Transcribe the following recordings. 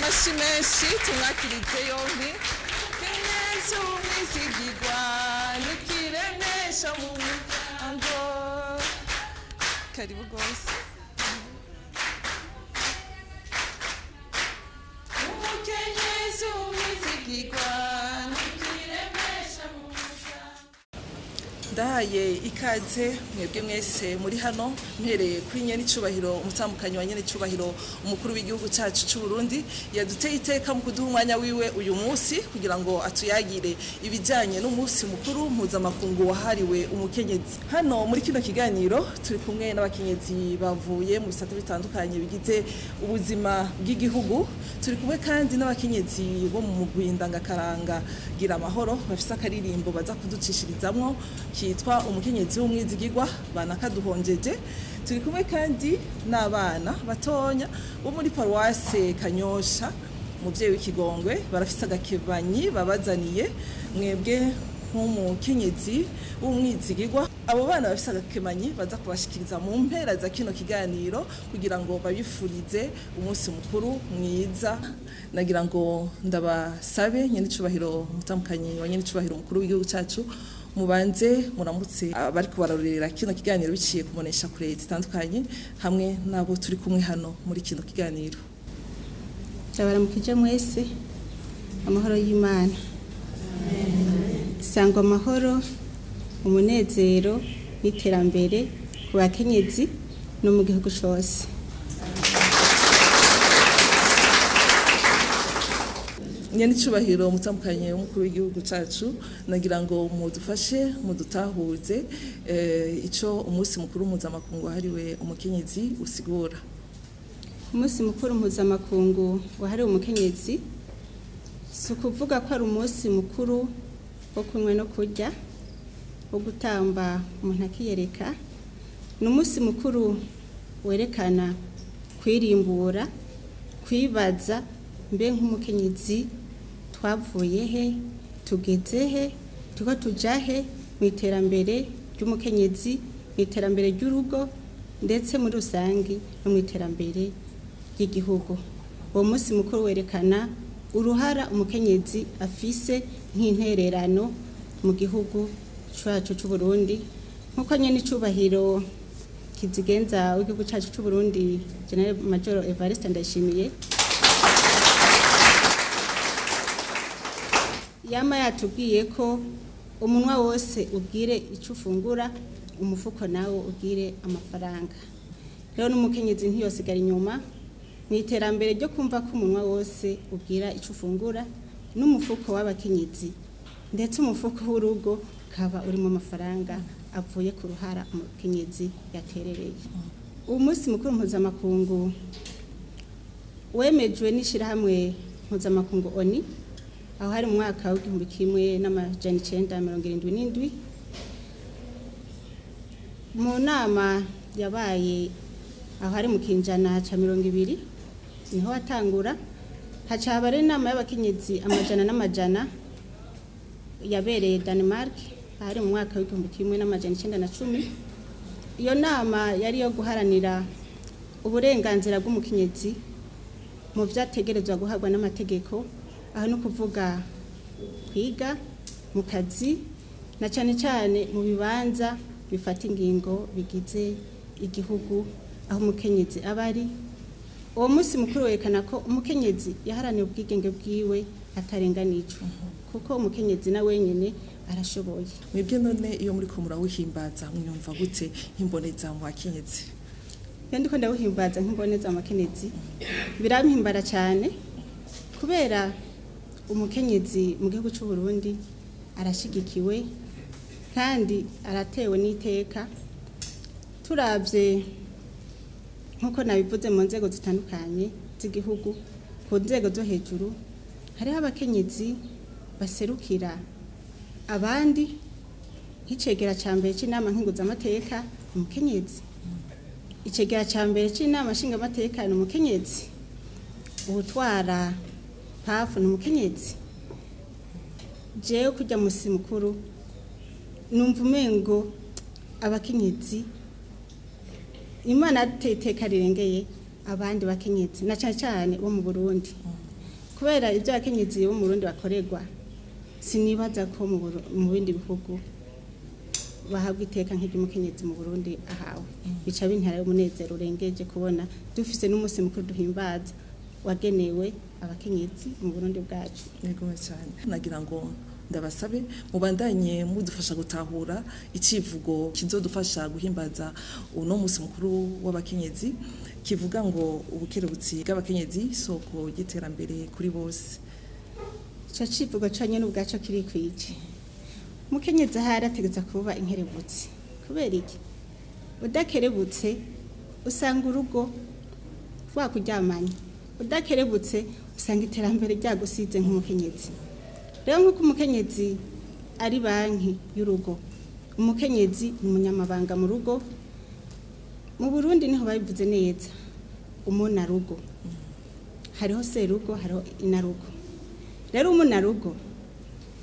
Amashi menshi tumwakirize yombi. Kenyezi umwizigirwa nikiremesha mu muryango. Karibu rwose. Umukenyezi umwizigirwa nikiremesha mu muryango. Ndahaye ikaze mwebwe mwese muri hano, mpereye kuri nyene icubahiro, umutambukanyi wa nyene icubahiro umukuru w'igihugu cacu c'u Burundi, yaduteye iteka mu kuduha umwanya wiwe uyu munsi kugira ngo atuyagire ibijanye n'umunsi mukuru mpuzamakungu wahariwe umukenyezi. Hano muri kino kiganiro turi kumwe n'abakenyezi bavuye mu bisata bitandukanye bigize ubuzima bw'igihugu. Turi kumwe kandi n'abakenyezi bo mu mugwi ndangakaranga Gira Amahoro, bafise akaririmbo baza kuducishirizamwo kitwa Umukenyezi w'umwizigirwa, banakaduhonjeje. Turi kumwe kandi n'abana batonya bo muri paruwase Kanyosha, umuvyeyi w'ikigongwe, barafise agakebanyi babazaniye mwebwe nk'umukenyezi w'umwizigirwa. Abo bana bafise agakemanyi baza kubashikiriza mu mpera za kino kiganiro kugira ngo babifurize umunsi mukuru mwiza. Nagira ngo ndabasabe, nyene icubahiro umutambukanyi wa nyene icubahiro umukuru w'igihugu cacu, mubanze muramutse abariko bararorera kino kiganiro biciye kubonesha kure zitandukanye hamwe n'abo turi kumwe hano muri kino kiganiro. Ndabaramukije mwese, amahoro y'Imana. Sangwa amahoro, umunezero n'iterambere ku bakenyezi no mu gihugu cose. Nyene icubahiro umutandukanye w'umukuru w'igihugu cacu, nagira ngo mudufashe mudutahuze ico umunsi mukuru mpuzamakungu wahariwe umukenyezi usigura. Umunsi mukuru mpuzamakungu wahariwe umukenyezi si ukuvuga ko ari umunsi mukuru wo kunywa no kurya, wo gutamba umuntu akiyereka. Ni umunsi mukuru werekana kwirimbura, kwibaza mbe nk'umukenyezi twavuye he, tugeze he, turiko tuja he mu iterambere ry'umukenyezi, mu iterambere ry'urugo, ndetse muri rusangi no mu iterambere ry'igihugu. Uwo munsi mukuru werekana uruhara umukenyezi afise nk'intererano mu gihugu cacu c'u Burundi, nk'uko nyene icubahiro kizigenza w'igihugu cacu c'u Burundi, General Major Evariste Ndayishimiye, yama yatubwiye ko umunwa wose ubwire ico ufungura, umufuko nawo ubwire amafaranga. Rero n'umukenyezi ntiyosigara inyuma mu iterambere ryo kumva ko umunwa wose ubwira ico ufungura, n'umufuko w'abakenyezi ndetse umufuko w'urugo ukaba urimo amafaranga avuye ku ruhara umukenyezi yaterereye. Umunsi mukuru mpuzamakungu wemejwe n'ishirahamwe mpuzamakungu ONU, aho hari mu mwaka w'1977, mu nama yabaye aho hari mu kinjana ca 20 niho watangura. Haca haba rero inama y'abakenyezi amajana n'amajana yabereye Denmark, hari mu mwaka w'1910. Iyo nama yari iyo guharanira uburenganzira bw'umukenyezi mu vyo ategerezwa guhabwa n'amategeko, aho no kuvuga kwiga, mu kazi, na cane cane mu bibanza bifata ingingo bigize igihugu aho umukenyezi aba ari. Uwo munsi mukuru werekana ko umukenyezi yaharaniye ubwigenge bwiwe atarenganijwe, kuko umukenyezi na wenyene arashoboye. Mwebwe none iyo muriko murawuhimbaza mwiyumva gute nk'imboneza mu bakenyezi? Iyo ndiko ndawuhimbaza nk'imboneza mu bakenyezi birampimbara cyane, kubera umukenyezi mu gihugu c'u Burundi arashigikiwe kandi aratewe n'iteka. Turavye nk'uko nabivuze mu nzego zitandukanye z'igihugu, ku nzego zo hejuru hariho abakenyezi baserukira abandi, nk'icegera ca mbere c'inama nkenguzamateka umukenyezi, icegera ca mbere c'inama nshingamateka ni umukenyezi, uwutwara pafu ni umukenyezi. Jewe kurya musi mukuru numva umengo abakenyezi Imana yaduteye iteka rirengeye abandi bakenyezi, na cane cane bo mu Burundi. Kubera ibyo abakenyezi bo mu Burundi bakorerwa, sinibaza ko mu bindi bihugu bahabwa iteka nk'iry'umukenyezi mu Burundi ahawe. Bica bintera umunezero urengeje kubona dufise n'umunsi mukuru duhimbaza wagenewe abakenyezi mu Burundi bwacu. Yego cyane. Nagira ngo ndabasabe mubandanye mudufasha gutahura icivugo kizodufasha guhimbaza uno munsi mukuru w'abakenyezi, kivuga ngo ubukerebutsi bw'abakenyezi isoko ry'iterambere kuri bose. Ico civugo conyene ubwaco kirikwije. Umukenyezi ahari ategerezwa kuba inkerebutsi. Kubera iki? Udakerebutse usanga urugo rwakuryamanye, udakerebutse usanga iterambere ryagusize nk'umukenyezi. Rero nk'uko umukenyezi ari banki y'urugo, umukenyezi ni umunyamabanga mu rugo. Mu Burundi niho babivuze neza, umunarugo. Hariho serugo, hariho inarugo. Rero umunarugo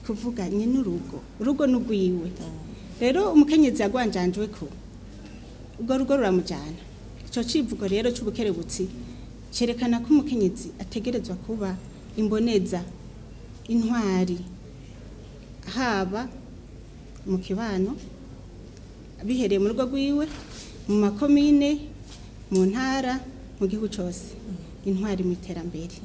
kuvuga nyene urugo, urugo n'ugwiwe. Rero umukenyezi yagwanjanjwe ko urwo rugo ruramujana. Ico civugo rero c'ubukerebutsi cerekana ko umukenyezi ategerezwa kuba imboneza, intwari, haba mu kibano, bihereye mu rugo rwiwe, mu makomine, mu ntara, mu gihugu cose. Intwari mu iterambere.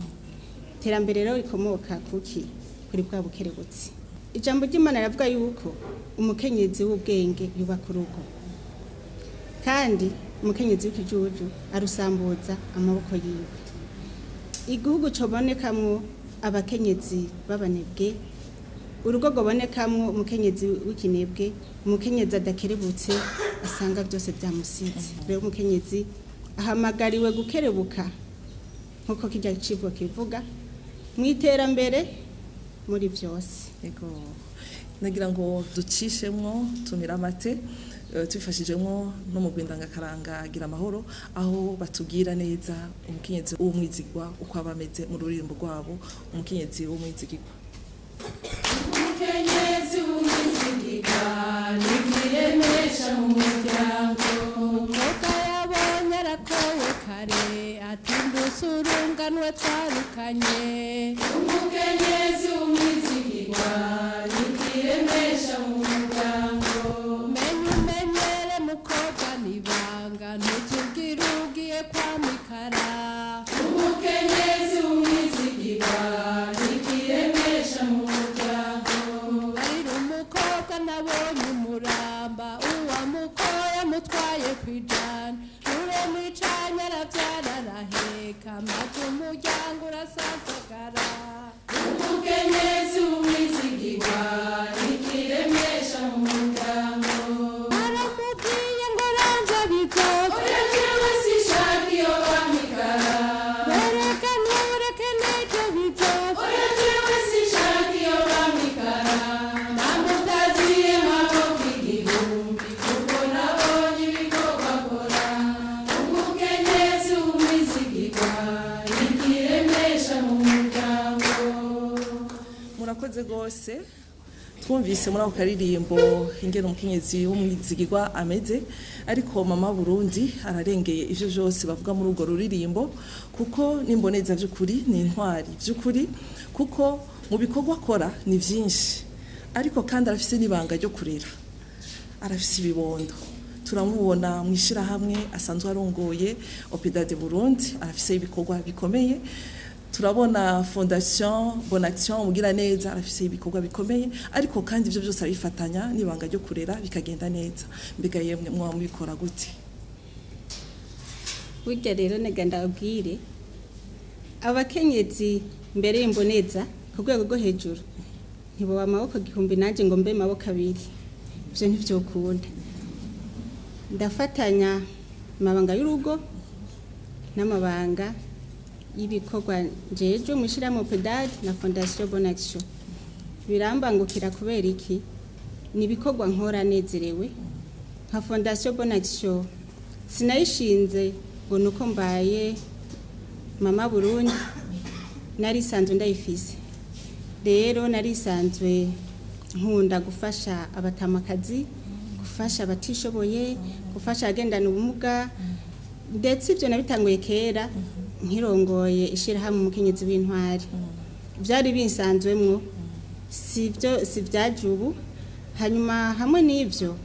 Iterambere rero rikomoka kuki? Kuri bwa bukerebutsi. Ijambo ry'Imana riravuga yuko umukenyezi w'ubwenge yubaka urugo, kandi umukenyezi w'ikijuju arusambuza amaboko yiwe. Igihugu cobonekamwo abakenyezi b'abanebwe, urugo rwobonekamwo umukenyezi w'ikinebwe, umukenyezi adakerebutse, asanga byose byamusize. Rero umukenyezi ahamagariwe gukerebuka nk'uko kirya civugo kivuga, mu iterambere muri byose. Ego, nagira ngo ducishemwo tumira amate, tubifashijemwo no mu Rwindangakaranga gira amahoro, aho batubwira neza umukenyezi w'umwizigwa uko aba ameze mu ruririmbo rwabo, umukenyezi w'umwizigirwa. Umukenyezi w'umwizigirwa nikiremesha mu muryango. Umukobwa yabonye arakowe kare, ati ndusurunganwe twarukanye. Umukenyezi w'umwizigirwa nikiremesha mu muryango. Menye umenyere mukobwa nibanga, ntuzubwire ugiye kwa Mikara. Umukenyezi w'umwizigirwa nikiremesha mu muryango. Barira umukobwa nabonye umuramba, uwa mukoya mutwaye kwijana, rure mwicanya aravyara araheka, maze umuryango urasasagara. Umukenyezi w'umwizigirwa nikiremesha mu muryango. Baramubwiye ngo ranza bizoza, Oya jewe sinshaka iyo bamikara. bereka ntureke n'ejo bizoza. Oya jewe sinshaka iyo bamikara. Namutaziye maboko igihumbi, kuko nabonye ibikorwa akora. Umukenyezi w'umwizigirwa nikiremesha mu muryango. Murakoze rwose. Twumvise muri ako karirimbo ingene umukenyezi w'umwizigirwa ameze, ariko mama Burundi ararengeye ivyo vyose bavuga muri urwo ruririmbo, kuko n'imboneza vy'ukuri, ni intwari vy'ukuri, kuko mu bikorwa akora ni vyinshi, ariko kandi arafise n'ibanga ryo kurera, arafise ibibondo. Turamubona mu ishirahamwe asanzwe arongoye Opeda de Burundi, arafise ibikorwa bikomeye. Turabona Fondation Bonne Action, mugira neza, arafise ibikorwa bikomeye, ariko kandi ivyo byose arabifatanya n'ibanga ryo kurera bikagenda neza. Mbega yemwe mwa mubikora gute? Burya rero nega ndabwire, abakenyezi mbere y'imboneza ku rwego rwo hejuru ntiboba amaboko igihumbi, nanjye ngo mbe maboko abiri, ivyo ntivyokunda. Ndafatanya amabanga y'urugo n'amabanga y'ibikorwa njejwe mu ishirahamwe Pedad na Fondation Bonne Action. Birambangukira kubera iki? Ni ibikorwa nkora nezerewe. Nka Fondation Bonne Action sinayishinze ngo nuko mbaye mama Burundi, narisanzwe ndayifise. Rero narisanzwe nkunda gufasha abatamakazi, gufasha abatishoboye, gufasha abagendana ubumuga, ndetse ibyo nabitanguye kera nkirongoye ishirahamwe Umukenyezi w'Intwari. Byari binsanzwemwo, si byo, si byaje ubu. Hanyuma hamwe n'ibyo,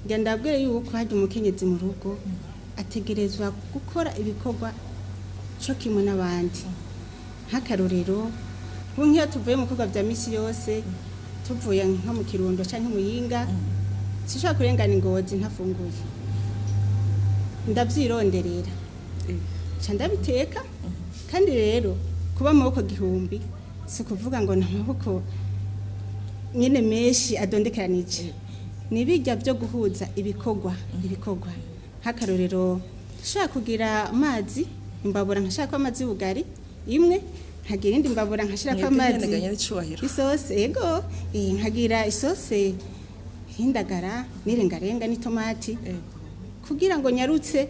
ngenda ndabwire yuko hajya umukenyezi mu rugo ategerezwa gukora ibikorwa cyo kimwe n'abandi. Nk'akarorero, ubu nk'iyo tuvuye mu bikorwa bya misi yose, tuvuye nko mu Kirundo cyangwa Muyinga, sinshobora kurengana Ingozi ntafunguye. Ndabyironderera, nca ndabiteka. Kandi rero kuba amaboko gihumbi si ukuvuga ngo ni amaboko nyine menshi adondekeranije, ni bijya byo guhuza ibikorwa. Nk'akarorero, nshobora kugira amazi, imbabura nkashaka amazi y'ubugari imwe, nkagira indi mbabura nkashirako Mwebwe amazi nyene ganya n'icubahiro. Isose, ego, nkagira isose y'indagara n'irengarenga n'itomati kugira ngo nyarutse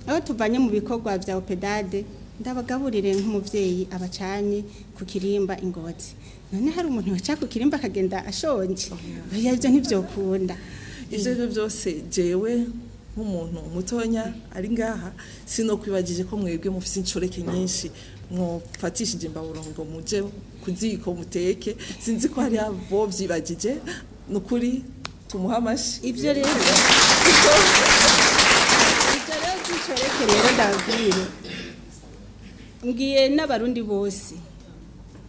aho tuvanye mu bikorwa vya OPEDAD, ndabagaburire nk'umuvyeyi abacanye ku kirimba Ingozi. None hari umuntu waca ku kirimba akagenda ashonje? Oya, ivyo ntivyokunda. Ivyo arivyo byose, jewe nk'umuntu mutonya ari ngaha sinokwibagije ko mwebwe mufise inshoreke nyinshi, mwofatishije imbaburo ngo muje ku ziko muteke. Sinzi ko hari abo vyibagije. Ni ukuri tumuhe amashi. Ivyo rero vy'inshoreke rero, ndababwire, ngiye n'Abarundi bose,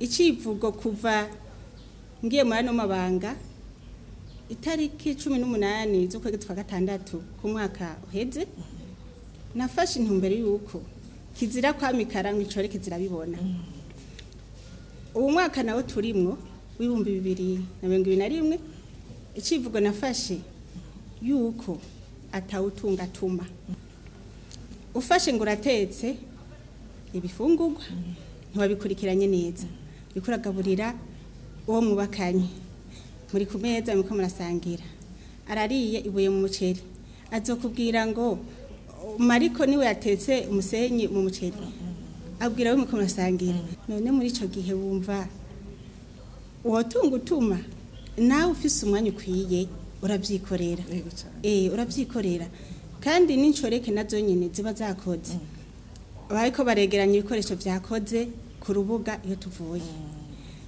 icivugo kuva ngiye muri ano mabanga itariki 18 z'ukwezi kwa gatandatu ku mwaka uheze, nafashe intumbero y'uko kizira kwamikara ngo inshoreke zirabibona. Ubu mwaka nawo turimwo w'2021, icivugo nafashe yuko atawutunga atuma. Ufashe ngo uratetse ibifungurwa, ntiwabikurikiranye neza, uriko uragaburira uwo mubakanye, muri ku meza muriko murasangira, arariye ibuye mu muceri, azokubwira ngo Mariko niwe yatetse umusenyi mu muceri, abwira we muriko murasangira. None muri ico gihe wumva uwotunga utuma? Nawe ufise umwanya ukwiye urabyikorera. Yego cane. Urabyikorera. Kandi n'inshoreke nazo nyine ziba zakoze, bariko baregeranya ibikoresho vyakoze ku rubuga. Iyo tuvuye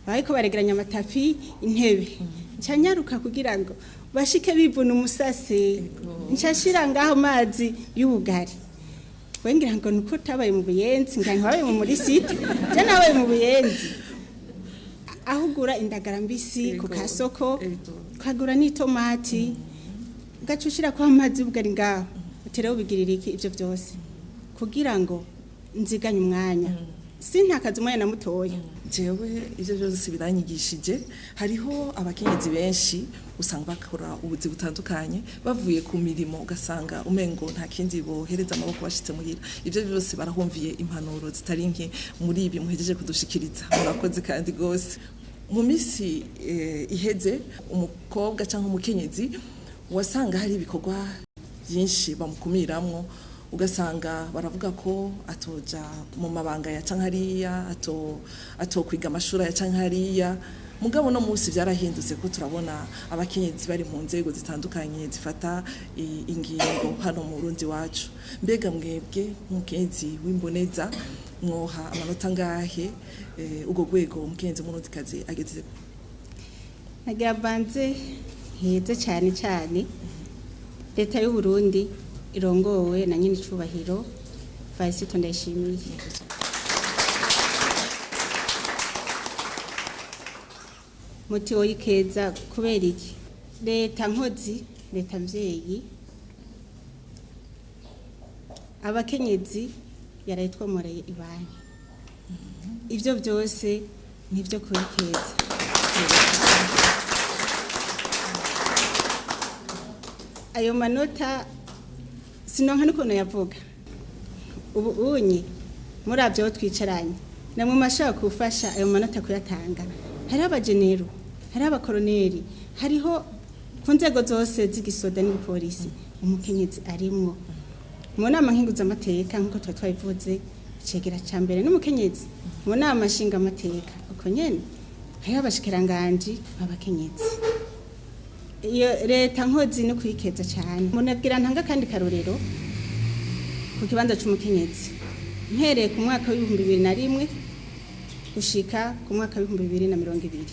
bariko baregeranya amatapi, intebe, nca nyaruka kugira ngo bashike bivuna umusase, nca nshira ngaho amazi y'ubugari. Wengira ngo nuko utabaye mu Buyenzi, ngira ntiwabaye mu muri site. Je nabaye mu Buyenzi, aho ugura indagara mbisi ku kasoko, ukagura n'itomati, ugaca ushirako amazi y'ubugari ngaho, uterewe ubigirira iki? Ivyo vyose kugira ngo nziganye umwanya, sintakaze umwanya na mutoya. Jewe ivyo byose biranyigishije. Hariho abakenyezi benshi usanga bakora ubuzi butandukanye, bavuye ku mirimo ugasanga umengo nta kindi bohereza amaboko bashitse muhira. Ivyo byose barahumviye impanuro zitari nke muri ibi muhejeje kudushikiriza. Murakoze kandi gose. Mu minsi iheze, umukobwa cyangwa umukenyezi wasanga hari ibikorwa byinshi bamukumiramwo, ugasanga baravuga ko atoja mu mabanga ya canke hariya, atokwiga amashuri ya canke hariya. Mugabo no munsi byarahindutse, ko turabona abakenyezi bari mu nzego zitandukanye zifata ingingo hano mu Burundi wacu. Mbega mwebwe nk'umukenyezi w'imboneza mwoha amanota ngahe ubwo rwego umukenyezi w'Umurundikazi ageze? Nagira mbanze heze cyane cyane leta y'u Burundi irongowe na nyine icubahiro Varisito Ndayishimiye. Muti woyikeza kubera iki? Leta nkozi, leta mvyeyi, abakenyezi yarayitwomoreye ibanki. Ivyo byose nivyo kuyikeza. Ayo manota sinonka n'ukuntu yavuga. Ubu unye muravyo aho twicaranye, namwe mashaka gufasha ayo manota kuyatanga. Hariho abajenero, hariho abakoroneri, hariho ku nzego zose z'igisoda n'igipolisi, umukenyezi arimwo. Mu nama nkinguzamateka, nk'uko tuba twabivuze, icegera ca mbere n'umukenyezi. Mu nama nshingamateka uko nyene, hariho abashikiranganji b'abakenyezi. Iyo leta nkozi no kuyikeza cyane. Munabwira ntanga kandi karorero ku kibanza c'umukenyezi, mpereye ku mwaka w'2001. gushika ku mwaka w'2020.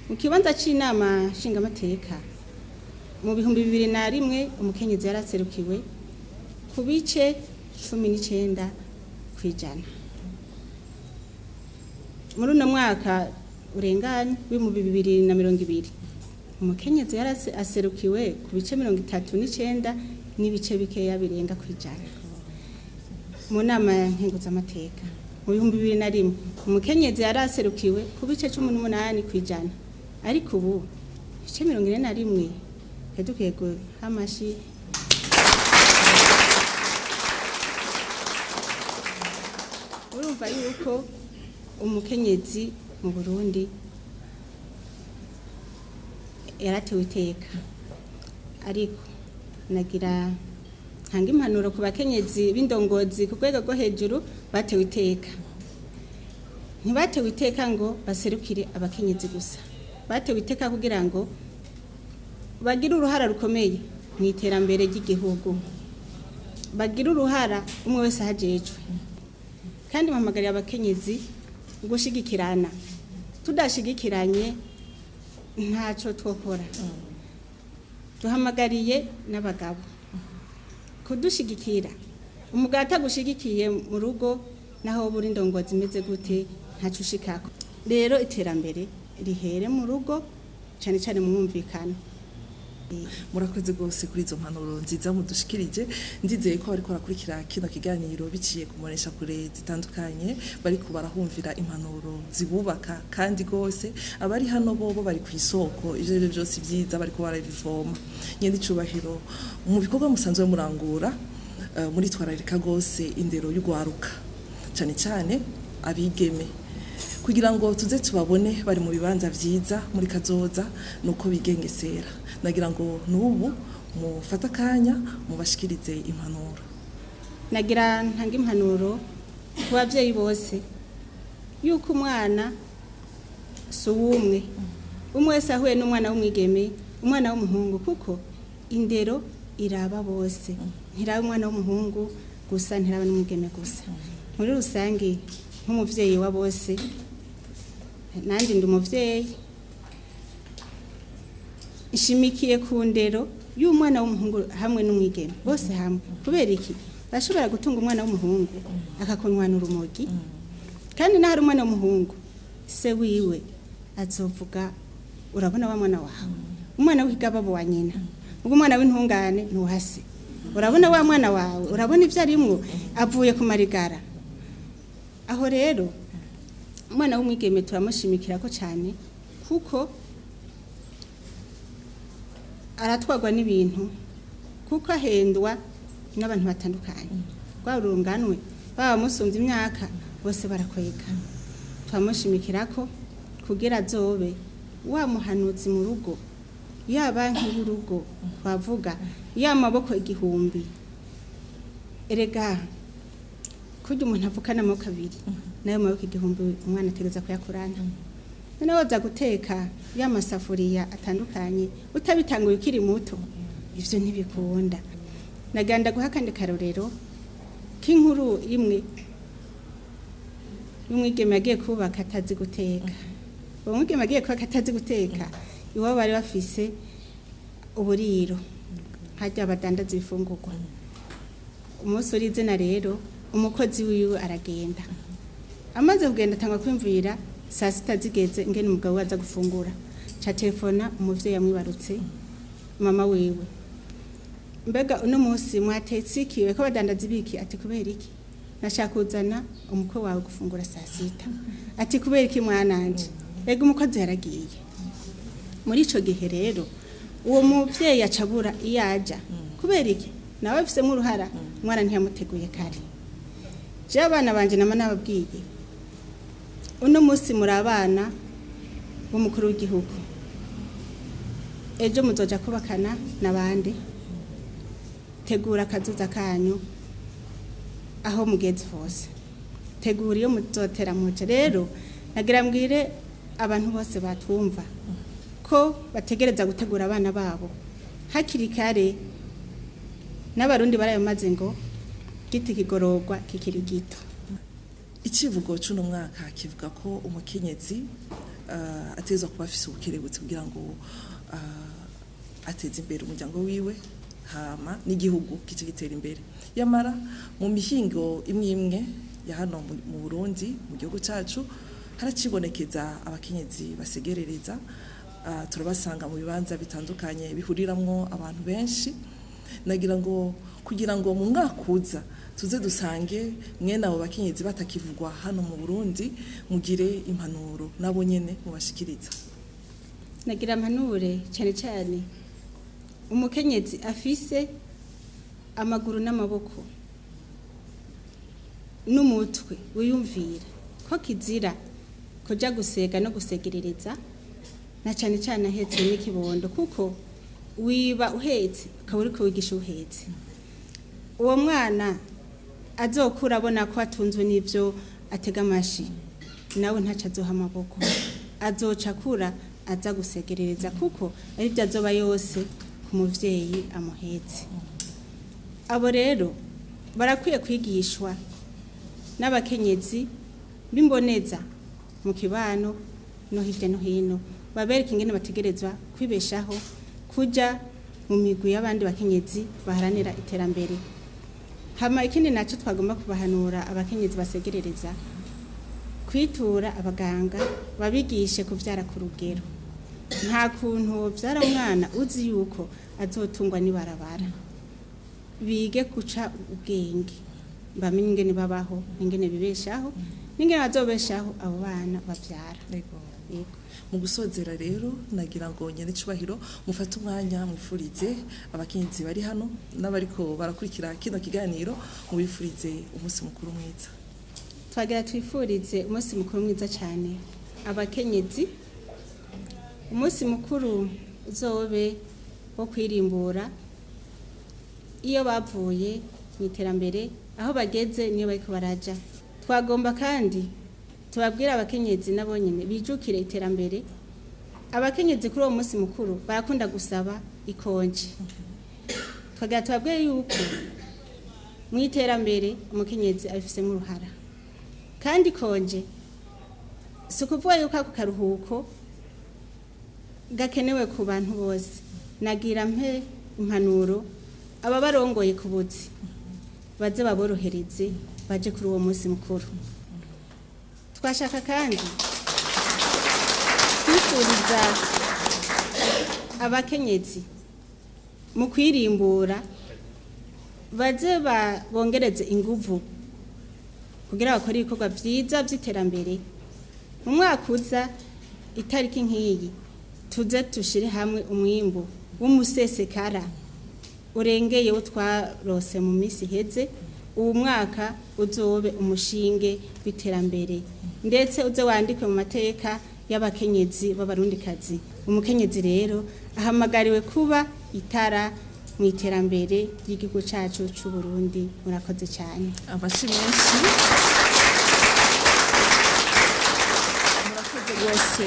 Mu kibanza c'inama nshingamateka mu 2001 umukenyezi yaraserukiwe ku bice 19%. Muri uno mwaka urenganye w'2020 umukenyezi yaraserukiwe ku bice 39 n'ibice bikeya birenga kwijana. Mu nama nkenguzamateka mu 2001 umukenyezi yaraserukiwe ku bice 18%, ariko ubu ibice 41 yadukwiye guhamashi. Urumva yuko umukenyezi mu Burundi yaratewe iteka, ariko nagira ntanga impanuro ku bakenyezi b'indongozi ku rwego rwo hejuru batewe iteka. Ntibatewe iteka ngo baserukire abakenyezi gusa, batewe iteka kugira ngo bagire uruhara rukomeye mu iterambere ry'igihugu, bagire uruhara umwe wese ahajejwe. Kandi mpamagarira abakenyezi gushigikirana, tudashigikiranye ntacyo twokora. Duhamagariye n'abagabo kudushigikira. Umugabo atagushigikiye mu rugo naho buri ndongozi imeze gute ntacyo ushikako. Rero iterambere rihere mu rugo, cyane cyane mu mwumvikano. Murakoze rwose kuri izo mpanuro nziza mudushikirije. Ndizeye ko bariko barakurikira kino kiganiro biciye ku mbonesha kure zitandukanye, bariko barahumvira impanuro zibubaka kandi rwose abari hano bobo bari ku isoko, ivyo arivyo vyose vyiza bariko barabivoma. Nyene icubahiro mu bikorwa musanzwe murangura, muritwararika rwose indero y'ugwaruka, cane cane abigeme, kugira ngo tuze tubabone bari mu bibanza vyiza muri kazoza nuko bigengesera. Nagira ngo nubu mufata akanya mubashikirize impanuro. Nagira ntanga impanuro ku bavyeyi bose yuko umwana si uwumwe, umwe wese ahuye n'umwana w'umwigeme, umwana w'umuhungu, kuko indero iraba bose, ntiraba umwana w'umuhungu gusa, ntiraba n'umwigeme gusa. Muri rusange nk'umuvyeyi wa bose, nanjye ndi umuvyeyi, nshimikiye ku ndero y'umwana w'umuhungu hamwe n'umwigeme bose hamwe. Kubera iki? Bashobora gutunga umwana w'umuhungu akakunwana urumogi, kandi n'ahari umwana w'umuhungu se wiwe azovuga urabona wa mwana wawe, umwana w'igababo wa nyina, ubwo umwana w'intungane ntuhase, urabona wa mwana wawe, urabona ibyo arimwo, avuye ku marigara. Aho rero umwana w'umwigeme turamushimikira ko cyane, kuko aratwarwa n'ibintu, kuko ahendwa n'abantu batandukanye, rwaba urunganwe, baba bamusumbye imyaka, bose barakwega. Turamushimikira ko kugira azobe wa muhanuzi mu rugo, ya banki y'urugo twavuga, ya maboko igihumbi. Erega kurya umuntu avukana amaboko abiri, nayo maboko igihumbi umwana ategereza kuyakurana. Noneho woza guteka ya masafuriya atandukanye utabitanguye ukiri muto, ivyo ntibikunda. Naganda guha akandi karorero k'inkuru imwe y'umwigeme yagiye kubaka atazi guteka. Uwo mwigeme agiye kubaka atazi guteka, iwabo bari bafise uburiro harya badandaza ibifungurwa. Umunsi uri izina rero umukozi wiwe aragenda, amaze kugenda atanga kwimvira saa sita zigeze ingene umugabo we aza gufungura, ca telefona umuvyeyi yamwibarutse mama wiwe, mbega uno munsi mwatetse iki, ko badandaza ibiki? Ati kubera iki? Nashaka kuzana umukwe wawe gufungura saa sita. Ati kubera iki mwananje? Ega umukozi yaragiye. Muri ico gihe rero uwo muvyeyi acabura iyo aja, kubera iki? Nawe afisemo uruhara, umwana ntiyamuteguye kare. Je abana banje nama nababwiye, uno munsi muri abana b'umukuru w'igihugu, ejo muzoja kubakana n'abandi, tegura akazuza kanyu aho mugeze hose, tegura iyo muzotera muje. Rero nagira mbwire abantu bose batwumva ko bategereza gutegura abana babo hakiri kare. N'abarundi barayomaze ngo giti kigororwa kikiri gito. Icivugo c'uno mwaka kivuga ko umukenyezi ategerezwa kuba afise ubukerebutsi kugira ngo ateze imbere umuryango wiwe hama n'igihugu kice gitera imbere. Yamara mu mihingo imwe imwe ya hano mu Burundi, mu gihugu cacu, haracibonekeza abakenyezi basegerereza. Turabasanga mu bibanza bitandukanye bihuriramwo abantu benshi. Nagira ngo kugira ngo mu mwaka uza tuze dusange mwene abo bakenyezi batakivugwa hano mu Burundi, mugire impanuro nabo nyene mubashikiriza. Nagira mpanure cyane cyane umukenyezi afise amaguru n'amaboko n'umutwe wiyumvira ko kizira kuja gusega no gusegerereza, na cyane cyane ahetse n'ikibondo, kuko wiba uhetse ukaba uriko wigisha uhetse. Uwo mwana azokura abona ko atunzwe n'ibyo atega amashi, nawe ntaco azoha amaboko, azoca akura aza gusegerereza, kuko aribyo azoba yose ku muvyeyi amuhetse. Abo rero barakwiye kwigishwa n'abakenyezi b'imboneza mu kibano no hirya no hino, babereka ingene bategerezwa kwibeshaho, kuja mu migwi y'abandi bakenyezi baharanira iterambere. Hama ikindi naco twagomba kubahanura abakenyezi basegerereza, kwitura abaganga babigishe kuvyara ku rugero. Nta kuntu wovyara umwana uzi yuko azotungwa n'ibarabara. Bige guca ubwenge, bamenye ingene babaho, ingene bibeshaho, n'ingene bazobeshaho abo bana bavyara. Yego. Yego. Mu gusozera rero nagira ngo nyene icubahiro mufate umwanya mwifurize abakenyezi bari hano n'abariko barakurikira kino kiganiro, mubifurize umunsi mukuru mwiza. Twagira twifurize umunsi mukuru mwiza cyane abakenyezi, umunsi mukuru uzobe wo kwirimbura iyo bavuye mu iterambere, aho bageze niyo bariko baraja. Twagomba kandi tubabwire abakenyezi nabo nyene bijukire iterambere. Abakenyezi kuri uwo munsi mukuru barakunda gusaba ikonje. Twagira tubabwire yuko mu iterambere umukenyezi abifisemo uruhara, kandi konje si ukuvuga yuko ako karuhuko gakenewe ku bantu bose. Nagira mpe impanuro aba barongoye ku buzi baze baborohereze baje kuri uwo munsi mukuru. Twashaka kandi kwifuriza abakenyezi mu kwirimbura baze bongereze inguvu kugira bakore ibikorwa vyiza vy'iterambere. Mu mwaka uza itariki nk'iyi tuze tushire hamwe umwimbu w'umusesekara urengeye wo twarose mu minsi iheze. Uwu mwaka uzobe umushinge w'iterambere, ndetse uze wandikwe mu mateka y'abakenyezi b'abarundikazi. Umukenyezi rero ahamagariwe kuba itara mu iterambere ry'igihugu cacu c'u Burundi. Murakoze cyane. Amashi menshi. Murakoze rwose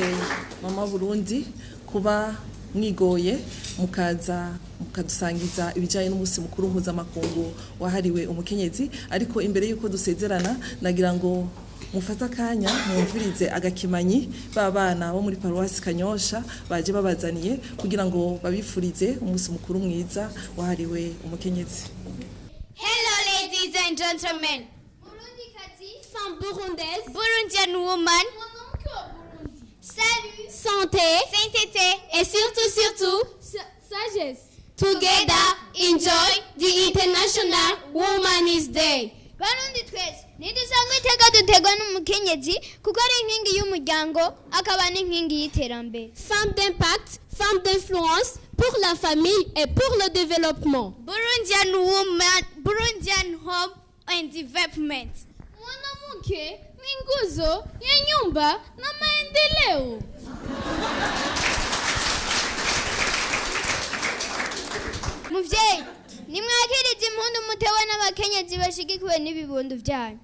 mama Burundi kuba mwigoye mukaza mukadusangiza ibijyanye n'umunsi mukuru mpuzamakungu wahariwe umukenyezi. Ariko imbere y'uko dusezerana nagira ngo mufate akanya mwumvirize agakimanyi ba bana bo muri paruwasi Kanyosha baje babazaniye kugira ngo babifurize umunsi mukuru mwiza wahariwe umukenyezi. Hello, ladies and gentlemen. Femme burundaise, Burundian woman. Salut. Santé, Sainteté. Et surtout, surtout, sagesse. Together, enjoy the International Women's Day. Barundi twese ntidusanzwe iteka dutegwa n'umukenyezi, kuko ari inkingi y'umuryango akaba n'inkingi y'iterambere. Femme d'impact, femme d'influence pour la famille et pour le développement. Burundian woman, Burundian home and development. Mwanamke ni nguzo ya nyumba na maendeleo. Muvyeyi, nimwakirize impundu mutewe n'abakenyezi bashigikiwe n'ibibondo vyanyu.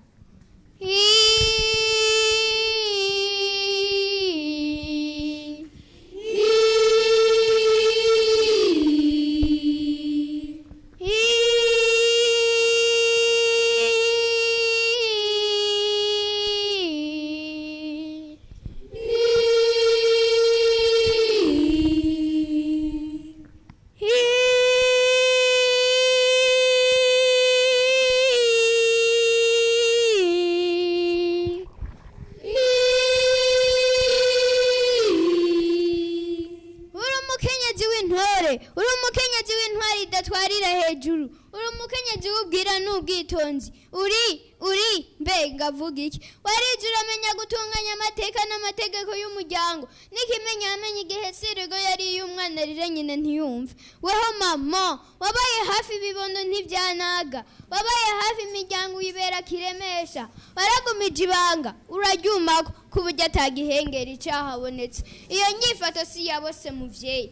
ntibarira hejuru. Uri umukenyezi w'ubwira n'ubwitonzi, uri mbe ngavuga iki? Warize, uramenya gutunganya amateka n'amategeko y'umuryango. N'ikimenyamenya, igihe sirigo yari iy'umwana arira nyina ntiyumve. Weho mama wabaye hafi ibibondo ntibyanaga, wabaye hafi imiryango uyibera kiremesha, waragumije ibanga uraryumako ku buryo atagihengeri cyahabonetse. Iyo nyifato si ya bose, muvyeyi.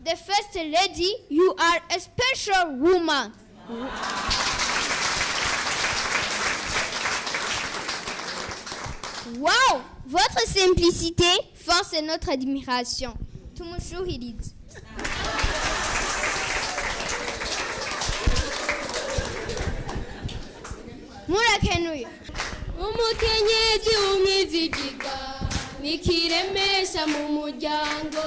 The First Lady, you are a special woman. Wow! Votre simplicité force notre admiration. Tumushuhirize. Murakenuye. Umukenyezi w'umwizigirwa nikiremesha mu muryango.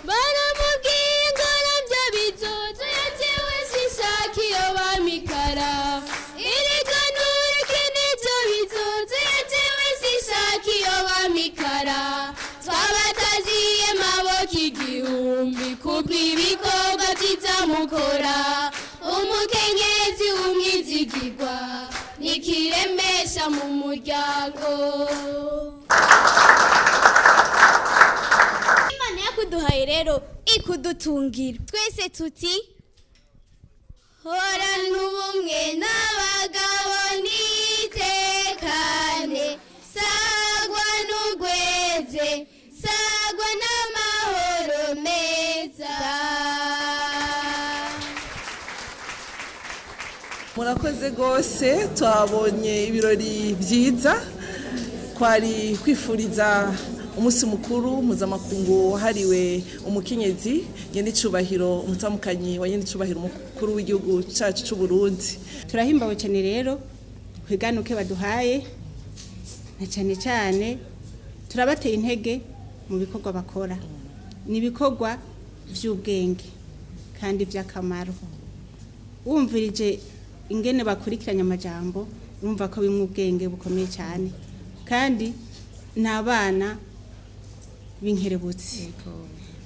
Baramubwiye ngo nabyo bizoza, yatewe sinshaka iyo bamikara. Erega ntureke n'ibyo bizoza, yatewe sinshaka iyo bamikara. Twabataziye maboko 1000 kubw'ibikorwa byiza mukora. Umukenyezi w'umwizigirwa nikiremesha mu muryango. Imana yakuduhaye rero ikudutungira twese, tuti Horana ubumwe n'abagabo nitekane, sagwa n'ugweze, sagwa n'amahoro meza. Murakoze rwose, twabonye ibirori byiza. Twari kwifuriza umunsi mukuru mpuzamakungu wahariwe umukenyezi nyenicubahiro, umutamukanyi wa nyenicubahiro umukuru w'igihugu cyacu cy'u Burundi. Turahimbawe cyane rero kwiganuke baduhaye, na cyane cyane turabateye intege mu bikorwa bakora. Ni ibikorwa by'ubwenge kandi by'akamaro. Wumvirije ingene bakurikiranye amajambo, urumva ko bimwe ubwenge bukomeye cyane, kandi ni abana b'inkerebutsi,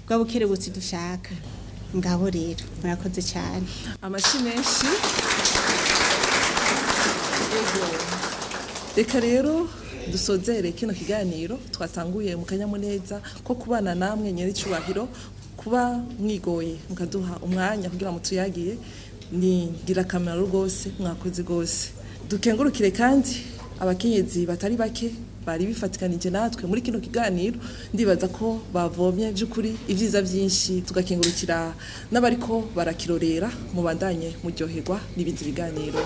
bwa bukerebutsi dushaka. Ngabo rero murakoze cyane. Amashyi menshi. Yego. Reka rero dusozere kino kiganiro twatanguye mu kanyamuneza ko kubana namwe, nyir'icyubahiro. Kuba mwigoye mukaduha umwanya kugira ngo tuyagiye ni ngirakamaro rwose, mwakoze rwose. Dukengurukire kandi abakenyezi batari bake bari bifatikanije natwe muri kino kiganiro. Ndibaza ko bavomye by'ukuri ibyiza byinshi, tugakengurukira n'abariko barakirorera. Mubandanye muryoherwa n'ibindi biganiro.